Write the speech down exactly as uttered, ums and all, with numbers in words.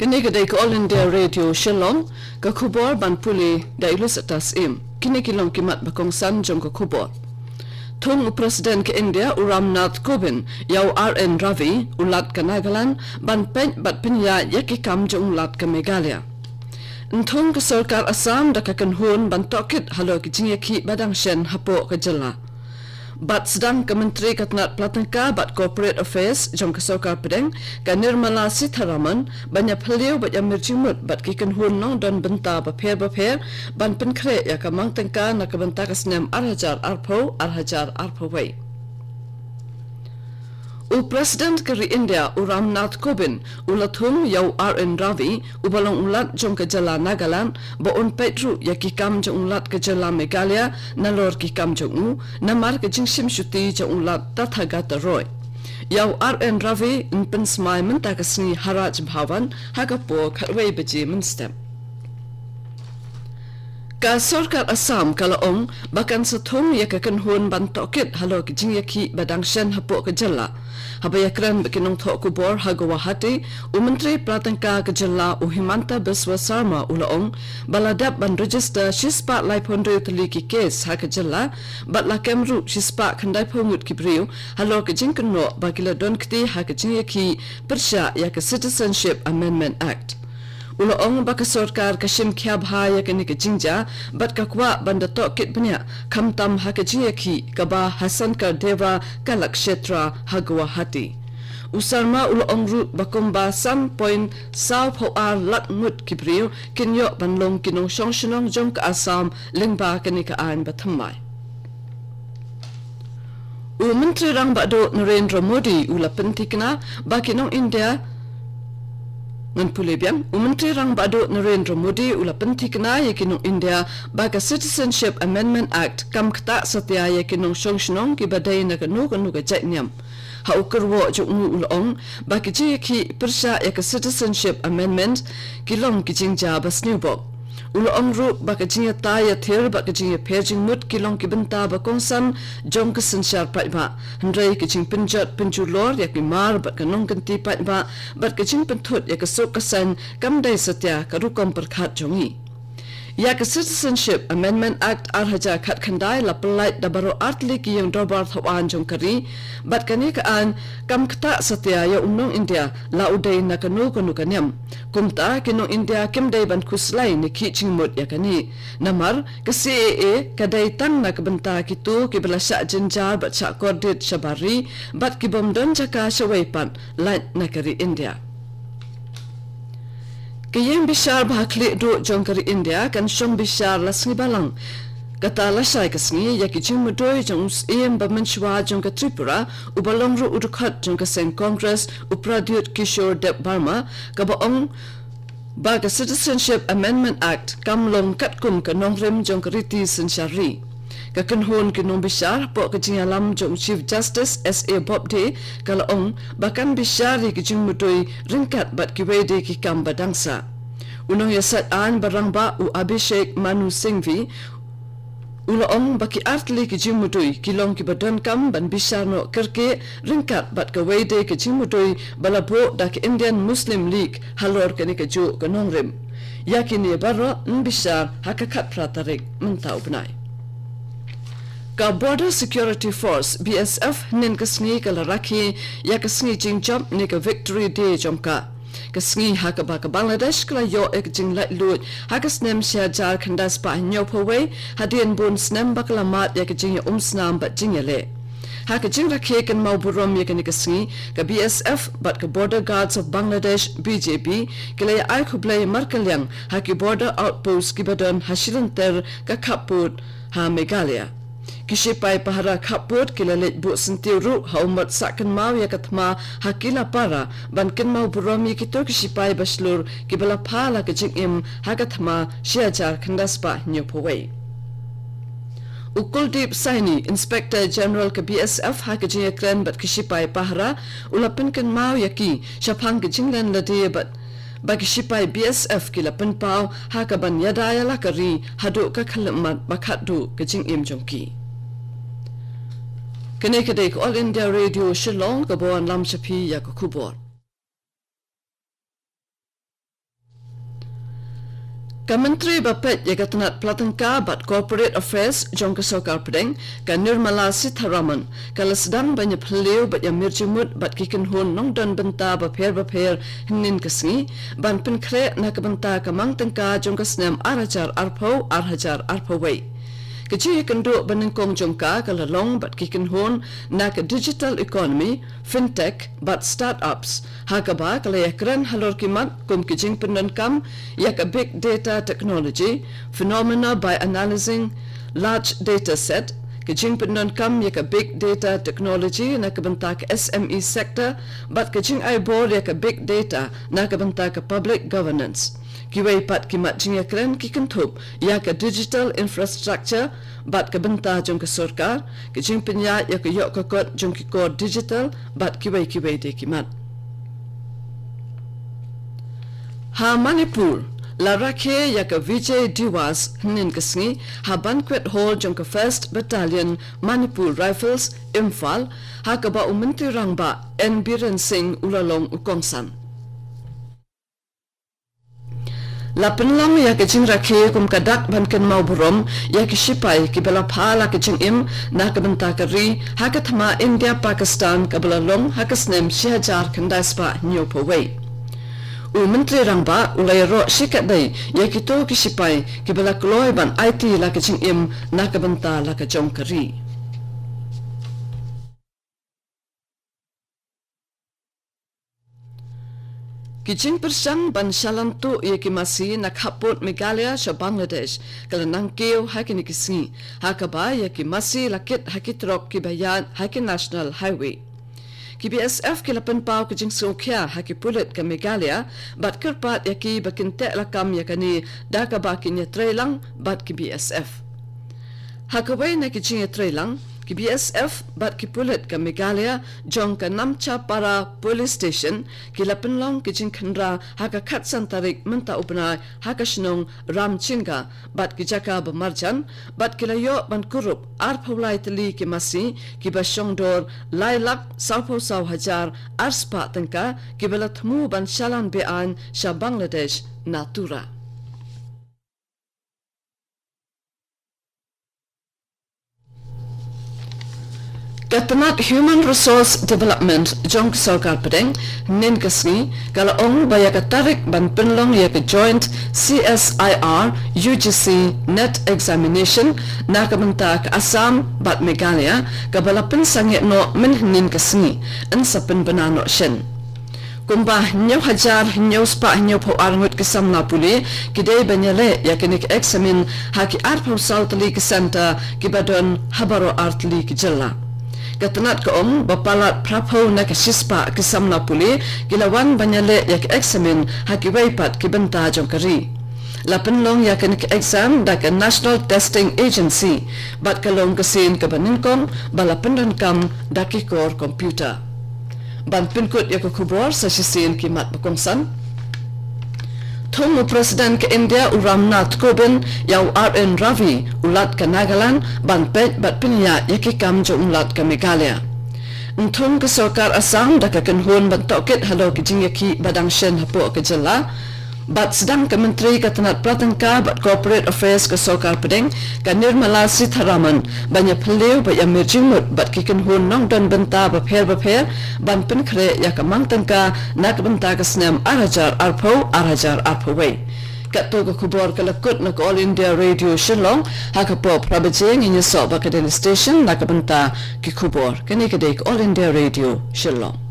Kane ka dei ka All India Radio Shillong, ka khubor ban pule da i Lusetas Im. Kine ki long ki mat ba kongsan jong ka khubor. Thung u President ka India u Ramnath Kovind ïa u R N Ravi, u Lat ka Nagaland, ban peit bad pynïaid ïa ki kam jong u Lat ka Meghalaya. Nthung ka sorkar Assam da ka kynhun ban tohkit halor ki jingïakhih ba dang shen hapoh ka jylla. Bad sdang ka Myntri ka tnat pla tyngka bad Corporate Affairs jong ka sorkar pdeng, ka Nirmala Sitharaman, ban ïa phylliew bad ïa mir jingmut bad ki kynhun nongdon bynta bapher bapher, ban pynkhreh ïa ka mang tyngka na ka bynta ka snem ar hajar arphew, ar hajar arphew wei. U President ka ri India u Ramnath Kovind u la thung ïa u R N Ravi, uba long u Lat jong ka jylla Nagaland, ba un peit ruh ïa ki kam jong u Lat ka jylla Meghalaya nalor ki kam jong u, namar ka jingshim shuti jong u Lat Tathagata Roy. Ïa u R N Ravi yn pynsmai mynta ka sngi ha Raj Bhavan ha ka por khatwei baje mynstep. Ka sorkar Assam ka la ong ba kan sa thung ïa ka kynhun ban tohkit halor ki jingïakhih ba dang shen hapoh ka jylla. Haba ïakren bad ki nongthoh khubor ha Guwahati, u Myntri pla tyngka ka jylla u Himanta Biswa Sarma u la ong ba la dep ban register shispah laiphew hynriew tylli ki case ha ka jylla, bad la kem ruh shispah khyndaiphew ngut ki briew halor ka jingkynnoh ba ki la don kti ha ka jingïakhih pyrshah ïa ka Citizenship Amendment Act. U la ong ba ka sorkar ka shim khia bha ïa kane ka jingjia, bad ka kwah ban da tohkit bniah, khamtam ha ka jingïakhih kaba ha Sankardewa Kalakshetra ha Guwahati. U Sarma u la ong ruh ba kumba san point saw phew ar lak ngut ki briew kin ïoh ban long ki nongshong shnong jong ka Assam lyngba kane ka aiñ ba thymmai. U Myntri Rangbah Duh Narendra Modi u la pynthikna ba ki nong India, ngan pule biang, u Myntri Rangbah Duh Narendra Modi u la pynthikna ïa ki nong India ba ka Citizenship Amendment Act kam ktah satia ïa ki nongshong shnong kiba dei na kano kano ka jait niam. Ha u kyrwoh jong u u la ong ba ki jingïakhih pyrshah ïa ka Citizenship Amendment ki long ki jingjia ba sniewbok. U la ong ruh ba ka jingïatai ïathir bad ka jingïapher jingmut ki long ki bynta ba kongsan jong ka synshar paidbah. Hynrei ka jingpynjot pynjulor ïa ki mar bad ka nongkynti paidbah, bad ka jingpynthut ïa ka suk ka saiñ kam dei satia ka rukom pyrkhat jong ngi. Ïa ka Citizenship Amendment Act ar hajar khatkhyndai la pyllait da baroh artylli ki ïing dorbar thawaiñ jong ka ri, bad kane ka aiñ kam ktah satia ïa u nong India la u dei na kano kano ka niam. Kumta ki nong India kim dei ban khuslai ne khih jingmut ïa kane. Namar ka C A A ka dei tang na ka bynta kito kiba la shah jynjar bad shah kordit shabar ri, bad ki bym don jaka shawei pat lait na ka ri India. Ka ïing bishar ba ha khlieh duh jong ka ri India kan shong bishar la sngi balang, kata lashai ka sngi, ïa ki jingmudui jong u Syiem ba mynshuwa jong ka Tripura, uba long ruh u dkhot jong ka seng Congress, u Pradyut Kishore Debbarma, kaba ong ba ka Citizenship Amendment Act kam long katkum ka nongrim jong ka riti synshar ri. Ka kynhun ki nongbishar hapoh ka jingïalam jong u Chief Justice S A Bobde ka la ong ba kan bishar ïa ki jingmudui ryngkat bad kiwei de ki kam ba dang sah. U nongïasaid aiñ ba rangbah u Abhishek Manu Singhvi u la ong ba ki artylli ki jingmudui ki long kiba donkam ban bishar noh kyrkieh ryngkat bad kawei de ka jingmudui ba la buh da ka Indian Muslim League halor kane kajuh ka nongrim. Ïa kine baroh yn bishar ha ka khatphra tarik mynta u bnai. Ka Border Security Force, B S F, hynnin ka sngi ka la rakhe ïa ka sngi jingjop ne ka Victory Day jong ka. Ka sngi ha kaba ka Bangladesh ka la ïoh ïa ka jinglaitluid ha ka snem shi hajar khyndai spah hynñiewphew wei, hadien bun snem ba ka la mad ïa ka jingïaumsnam bad jingïaleh. Ha ka jingrakhe kynmaw burom ïa kane ka sngi, ka B S F bad ka Border Guards of Bangladesh, B G B, ki la ïa ai khublei markylliang ha ki border outpost kiba don ha shilynter ka khappud ha Meghalaya. Ki shipai pahara khappud ki la leit buh syntiew ruh ha u mot sah kynmaw ïa ka thma ha Kilapara, ban kynmaw burom ïa kito ki shipai ba shlur kiba la pha la ka jingim ha ka thma shi hajar khyndai spah hynñiewphew wei. U Kuldeep Saini, Inspector General ka B S F, ha ka jingïakren bad ki shipai pahara, u la pynkynmaw ïa ki shaphang ka jinglen lade bad ba ki shipai B S F ki la pynpaw ha kaban ïada ïa la ka ri haduh ka khyllipmat ba khatduh ka jingim jong ki. Kane ka dei ka All India Radio Shillong kaba wanlam sha phi ïa ka khubor. Ka Myntri ba peit ïa ka tnat pla tyngka bad Corporate Affairs jong ka Sorkar Pdeng, ka Nirmala Sitharaman, ka la sdang ban ïa phylliew bad ïa mir jingmut bad ki kynhun nongdon bynta bapher bapher hynnin ka sngi, ban pynkhreh na ka bynta ka mang tyngka jong ka snem ar hajar arphew, ar hajar arphew wei. Ka jingïakynduh banyngkong jong ka ka la long bad ki kynhun na ka digital economy, fintech bad startups, ha kaba ka la ïakren halor ki mat kum ki jingpyndonkam ïa ka big data technology, phenomena by analyzing large data set, ka jingpyndonkam ïa ka big data technology na ka bynta ka S M E sector, bad ka jingai bor ïa ka big data na ka bynta ka public governance. Kiwei pat ki mat jingïakren ki kynthup ïa ka digital infrastructure bad ka bynta jong ka sorkar, ka jingpynïaid ïa ka ïoh ka kot jong ki kor digital bad kiwei kiwei de ki mat. Ha Manipur, la rakhe ïa ka Vijay Diwas hynnin ka sngi ha Banquet Hall jong ka First Battalion Manipur Rifles, Imphal, ha kaba u Myntri Rangbah N Biren Singh u la long u kongsan. La pynlong ïa ka jingrakhe kum ka dak ban kynmaw burom ïa ki shipai kiba la pha la ka jingim na ka bynta ka ri ha ka thma India Pakistan kaba la long ha ka snem shi hajar khyndai spah hynñiewphew wei. U Myntri Rangbah u la ïaroh shikatdei ïa kito ki shipai kiba la kloi ban aiti la ka jingim na ka bynta la ka jong ka ri. Ki jingpyrshang ban shalan tuh ïa ki masi na khappud Meghalaya sha Bangladesh ka la nang kiew ha kine ki sngi, ha kaba ïa ki masi la kit ha ki trok kiba ïaid ha ki National Highway. Ki B S F ki la pynpaw ka jingsngewkhia ha ki pulit ka Meghalaya bad kyrpad ïa ki ba kin teh lakam ïa kane da kaba kin ïatreilang bad ki B S F. Ha kawei na ki jingïatreilang, ki B S F bad ki pulit ka Meghalaya jong ka Namchapara Police Station ki la pynlong ki jingkhynra ha ka khatsan tarik mynta u bnai ha ka shnong Ramchinga bad ki jaka ba marjan, bad ki la ïoh ban kurup arphew lai tylli ki masi kiba shongdor lai lak sawphew saw hajar ar spah tyngka kiba la thmu ban shalan be-aiñ sha Bangladesh na Tura. Ka tnat Human Resource Development jong ka Sorkar Pdeng, hynnin ka sngi ka la ong ba ïa ka tarik ban pynlong ïa ka Joint C S I R U G C NET Examination na ka bynta ka Assam bad Meghalaya kaba la pynsangeh noh mynhynnin ka sngi, yn sa pynbna noh shen. Kumba hynñiew hajar hynñiew spah hynñiewphew ar ngut ki samla pule ki dei ban ïaleh ïa kane ka eksamin ha ki arphew saw tylli ki centre kiba don ha baroh ar tylli ki jylla. Ka tnat ka ong ba palat phraphew na ka shispah ki samla pule ki la wan ban ïaleh ïa ka eksamin ha kiwei pat ki bynta jong ka ri. La pynlong ïa kane ka exam da ka National Testing Agency bad ka long ka sien kaba nyngkong ba la pyndonkam da ki kor computer. Ban pynkut ïa ka khubor sa shisien ki mat ba kongsan. Thung u President ka India u Ramnath Kovind ïa u R N Ravi u Lat ka Nagaland ban peit bad pynïaid ïa ki kam jong u Lat ka Meghalaya. Nthung ka Sorkar Assam da ka kynhun ban tohkit halor ki jingïakhih ba dang shen hapoh ka jylla. Bad sdang ka Myntri ka tnat pla tyngka bad Corporate Affairs ka Sorkar Pdeng, ka Nirmala Sitharaman, ban ïa phylliew bad ïa mir jingmut bad ki kynhun nongdon bynta bapher bapher ban pynkhreh ïa ka mang tyngka na ka bynta ka snem ar hajar arphew, ar hajar arphew wei. Katto ka khubor ka la kut na ka All India Radio Shillong, ha ka por phra baje ngin ïasoh bad ka Delhi Station na ka bynta ki khubor. Kane ka dei ka All India Radio Shillong.